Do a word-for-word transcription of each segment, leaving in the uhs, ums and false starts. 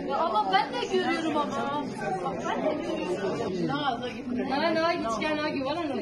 Ya ama ben de görüyorum ama. Bak ben de görüyorum. Na, na, git, gel, na, güven hanım.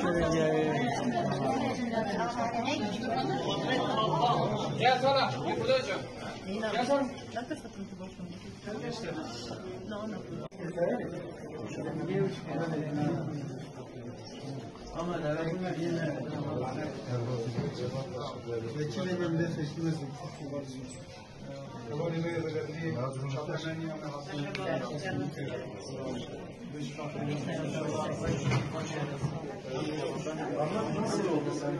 Şöyle. Gel sana, gel burada hocam. Gel sana. Ama nasıl oldu sen?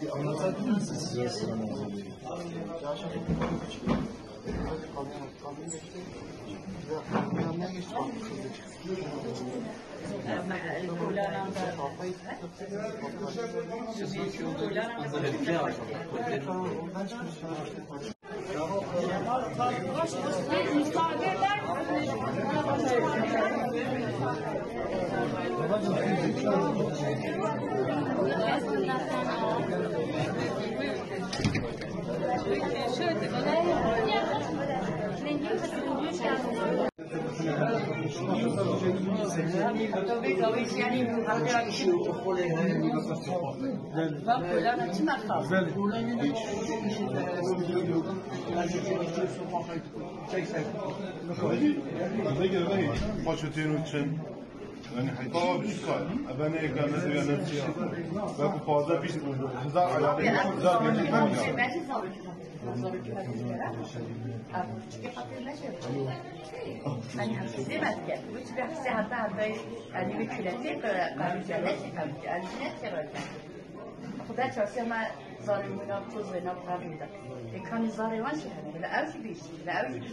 Bir anlatabilir misin size sıra? Paçotên û çin. Yani heta bîst sal. Ebe ne ekranı diyor ne diyor. Ve bu fazla bîst, hezar ayarı, hezar gece. Hani hepsi demek ki, bu tür hepsi hatta hatta, yani bir külete, karınca ne çıkar, yani ne çıkar. Xuda çarşıya me zalimina toz ve nav karnında. E, kanî zarê wan şehir, bile ev jî bîş, bile ev jî bîş.